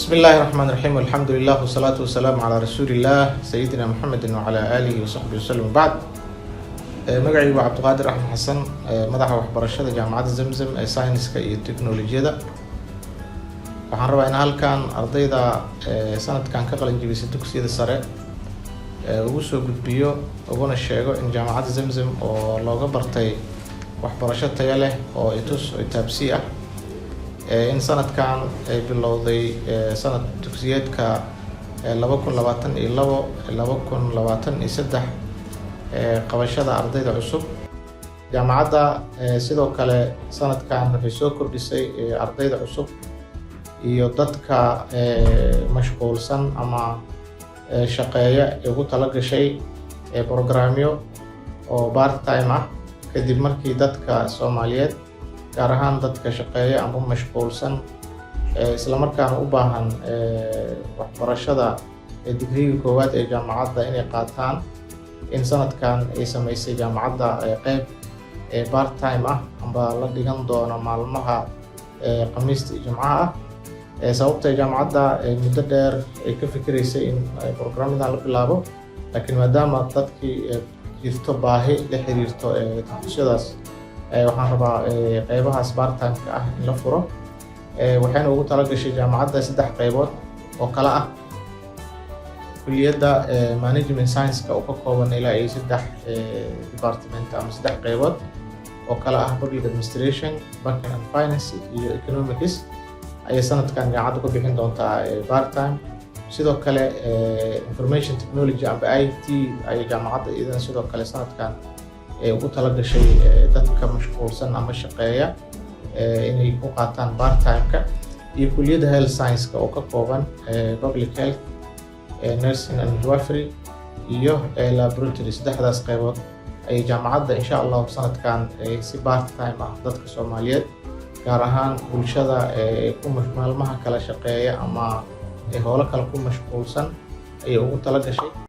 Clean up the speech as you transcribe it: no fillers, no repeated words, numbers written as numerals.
بسم الله الرحمن الرحيم، والحمد لله والصلاة والسلام على رسول الله سيدنا محمد وعلى آله وصحبه وسلم، بعد. Magacaygu waa Cabdiqaadir Axmed Xasan, madaxa waxbarashada Jaamacadda Zamzam ee sayniska iyo teknolojiyada. Waxaan rabaa in halkan ardayda sanadkan ka qalin jebisay dugsiyada sare ugu soo gudbiyo uguna sheego in Jaamacadda Zamzam oo looga bartay waxbarasho tayo leh oo itus oo itaabsi ah in sanadkan ay bilowday sanad dugsiyeedka 2022, 2023 qabashada ardayda cusub. Jaamacadda sidoo kale sanadkan waxay soo kordhisay ardayda cusub iyo dadka mashquulsan ama shaqeeya ee ugu tala gashay programyo oo part time ah, kadib markii dadka Soomaaliyeed, gaar ahaan dadka shaqeeya ama mashquulsan, islamarkaana u baahan waxbarashada digriga koowaad ee jaamacadda inay qaataan, in sanadkan ay sameysay jaamacadda qeyb part time ah amba la dhigan doono maalmaha Khamiista iyo Jimcaha ah. Sababta jaamacadda muddo dheer ay ka fikireysay in programyadan la bilaabo, laakiin maadaama dadkii jirto baahi la xiriirto takhususyadaas, waxaan rabaa qeybahaas part time-ka ah in la furo. Waxayna ugu talagashay jaamacadda saddex qeybood oo kala ah kuliyadda management science-ka oo ka kooban ilaa iyo saddex department ama saddex qeybood oo kala ah public administration, banking and finance iyo economics ayay sanadkan jaamacadda ku bixin doontaa part time. Sidoo kale information technology amba IT ayay jaamacadda iyadana sidoo kale sanadkan ugu talagashay dadka mashquulsan ama shaqeeya inay ku qaataan part time-ka, iyo kuliyadda health science-ka oo ka kooban public health, nursing and midwifery iyo laboratory. Saddexdaas qaybood ayay jaamacadda insha Allahu sanadkan si part time ah dadka Soomaaliyeed, gaar ahaan bulshada ku maalmaha kala shaqeeya ama howlo kale ku mashquulsan, ayay ugu tala gashay.